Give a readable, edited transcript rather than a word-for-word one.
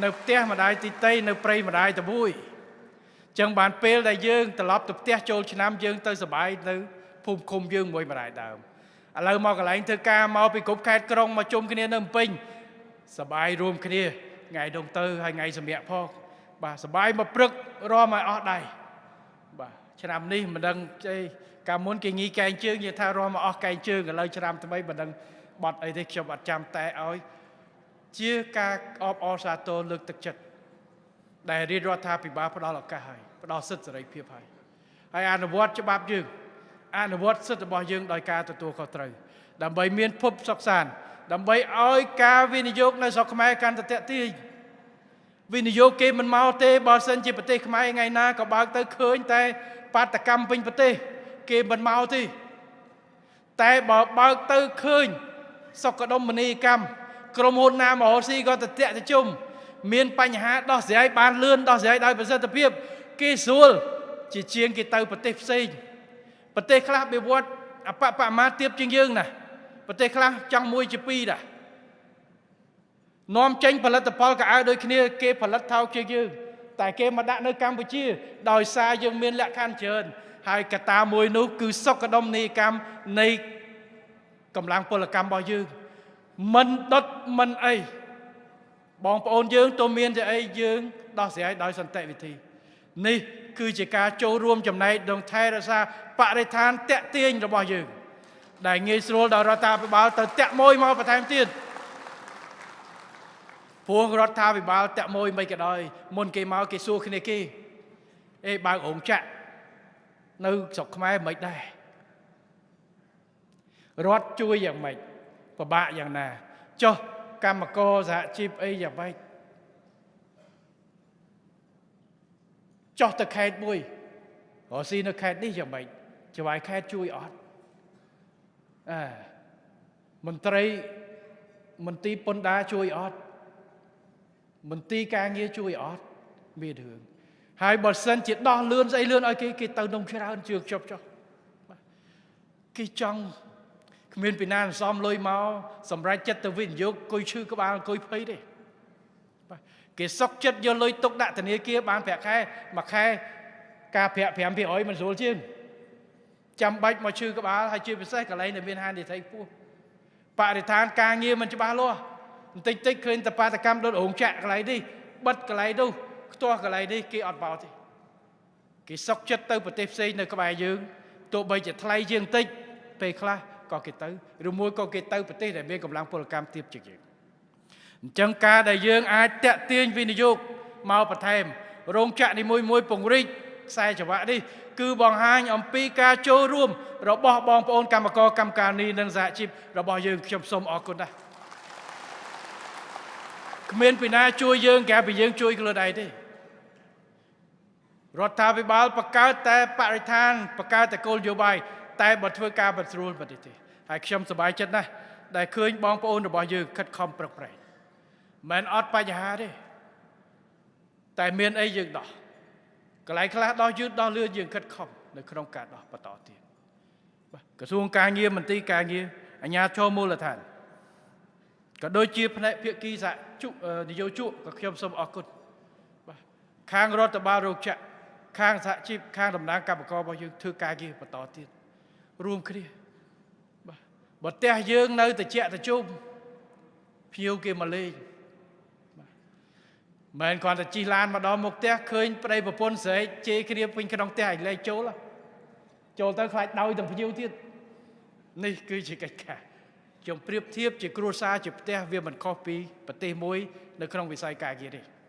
នៅផ្ទះម្ដាយទីតីនៅព្រៃម្ដាយតែមួយចឹងបានពេលដែលយើងត្រឡប់ទៅផ្ទះចូលឆ្នាំយើងទៅសប្បាយនៅភូមិឃុំយើងមួយម្ដាយដើមឥឡូវមកកន្លែងធ្វើការមកពីគ្រប់ខេត្តក្រុងមកជុំគ្នានៅភ្នំពេញសប្បាយរួមគ្នាថ្ងៃដងទៅហើយថ្ងៃសម្រាប់ផងបាទសប្បាយមកព្រឹករំឲ្យអស់ដៃបាទឆ្នាំនេះមិនដឹងអីកាលមុនគេងីកែងជើងនិយាយថារំឲ្យអស់កែងជើងឥឡូវឆ្នាំថ្មីមិនដឹងបត់អីទេខ្ញុំអត់ចាំតែឲ្យជាការអបអរសាទរលើកទឹកចិត្តដែលរាជរដ្ឋាភិបាលផ្ដល់ឱកាសឲ្យផ្ដល់សិទ្ធិសេរីភាពឲ្យហើយអនុវត្តច្បាប់យើងអនុវត្តសិទ្ធិរបស់យើងដោយការទទួលខុសត្រូវដើម្បីមានភពសុខសាន្តដើម្បីឲ្យការវិនិយោគនៅស្រុកខ្មែរកាន់តែទាក់ទាញវិនិយោគគេមិនមកទេបើសិនជាប្រទេសខ្មែរថ្ងៃណាក៏បើកទៅឃើញតែបាតកម្មពេញប្រទេសគេមិនមកទេតែបើបើកទៅឃើញសុខដុមនីយកម្មក្រុមហ៊ុនណាមហោស៊ីក៏ទៅតាក់ទៅជុំមានបញ្ហាដោះស្រាយបានលឿនដោះស្រាយដោយប្រសិទ្ធភាពគេស្រួលជាជាងគេទៅប្រទេសផ្សេងប្រទេសខ្លះបៀវត្សអបបមាទៀបជាងយើងណាប្រទេសខ្លះចង់មួយជាពីរដែរនាំចេញផលិតផលកៅអៅដូចគ្នាគេផលិតថោកជាងយើងតែគេមកដាក់នៅកម្ពុជាដោយសារយើងមានលក្ខខណ្ឌច្រើនហើយកត្តាមួយនោះគឺសុខដុមនីយកម្មនៃកម្លាំងពលកម្មរបស់យើងមិនដុតមិនអីបងប្អូនយើងទោះមានជាអីយើងដោះស្រាយដោយសន្តិវិធីនេះគឺជាការចូលរួមចំណែកក្នុងថែរក្សាបរិស្ថានតាក់ទាញរបស់យើងដែលងាយស្រួលដល់រដ្ឋាភិបាលទៅតាក់មួយមកបន្ថែមទៀតព្រោះរដ្ឋាភិបាលតាក់មួយមិនក៏ដោយមុនគេមកគេសួរគ្នាគេអេបើករោងចក្រនៅស្រុកខ្មែរមិនដែររដ្ឋជួយយ៉ាងម៉េចពិបាកយ៉ាងណាចុះកម្មករសហជីពអីយ៉ាងម៉េចចុះទៅខេត្តមួយរកស៊ីនៅខេត្តនេះយ៉ាងម៉េចចៅហ្វាយខេត្តជួយអត់អើមន្ត្រីមន្ទីរពន្ធដារជួយអត់មន្ទីរការងារជួយអត់មានរឿងហើយបើសិនជាដោះលឿនស្អីលឿនឲ្យគេគេទៅនំច្រើនជឿជប់ចុះគេចង់គ្មានពីណាសន្សំលុយមកសម្រាប់ចិត្តទៅវិនិយោគអង្គុយឈឺក្បាលអង្គុយភ័យទេបាទគេសុកចិត្តយកលុយទុកដាក់ធនាគារបានប្រាក់ខែមួយខែការប្រាក់5%មិនស្រួលជាងចាំបាច់មកឈឺក្បាលហើយជាពិសេសកន្លែងដែលមានហានិភ័យខ្ពស់បរិស្ថានការងារមិនច្បាស់លាស់បន្តិចតិចឃើញតែបាតកម្មដុតរោងចក្រកន្លែងនេះបិទកន្លែងនោះខ្ទាស់កន្លែងនេះគេអត់បោទេគេសុកចិត្តទៅប្រទេសផ្សេងនៅក្បែរយើងទោះបីជាថ្លៃជាងតិចពេលខ្លះក៏គេទៅឬមួយក៏គេទៅប្រទេសដែលមានកម្លាំងពលកម្មទាបជាងយើងអញ្ចឹងការដែលយើងអាចតាក់ទាញវិនិយោគមកបន្ថែមរោងចក្រនីមួយៗពង្រីកខ្សែច្រវាក់នេះគឺបង្ហាញអំពីការចូលរួមរបស់បងប្អូនកម្មករកម្មការិនីនិងសហជីពរបស់យើងខ្ញុំសូមអរគុណណាស់គ្មានពីណាជួយយើងក្រៅពីយើងជួយខ្លួនឯងទេរដ្ឋាភិបាលបង្កើតតែបរិស្ថានបង្កើតតែគោលនយោបាយតែបើធ្វើការមិនស្រួលមិនទេហើយខ្ញុំសប្បាយចិត្តណាស់ដែលឃើញបងប្អូនរបស់យើងខិតខំប្រឹងប្រែងមិនអត់បញ្ហាទេតែមានអីយើងដោះកន្លែងខ្លះដោះយឺតដោះលឿនយើងខិតខំនៅក្នុងការដោះបន្តទៀតបាទក្រសួងការងារមន្ទីរការងារអាជ្ញាធរមូលដ្ឋានក៏ដូចជាផ្នែកភាគីសហជនយោជកក៏ខ្ញុំសូមអរគុណបាទខាងរដ្ឋបាលរោងចក្រខាងសហជីពខាងតំណាងកម្មកររបស់យើងធ្វើការងារបន្តទៀតរួមគ្នាបាទបើផ្ទះយើងនៅតិចតិជុំភ្ញៀវគេមកលេងមិនគ្រាន់តែជិះឡានមកដល់មុខផ្ទះឃើញប្តីប្រពន្ធស្រែកជេរគ្នាពេញក្នុងផ្ទះឯងលែងចូលចូលទៅខ្លាចដោយទាំងភ្ញៀវទៀតនេះគឺជាកិច្ចការខ្ញុំប្រៀបធៀបជាគ្រួសារជាផ្ទះវាមិនខុសពីប្រទេសមួយនៅក្នុងវិស័យការងារនេះ។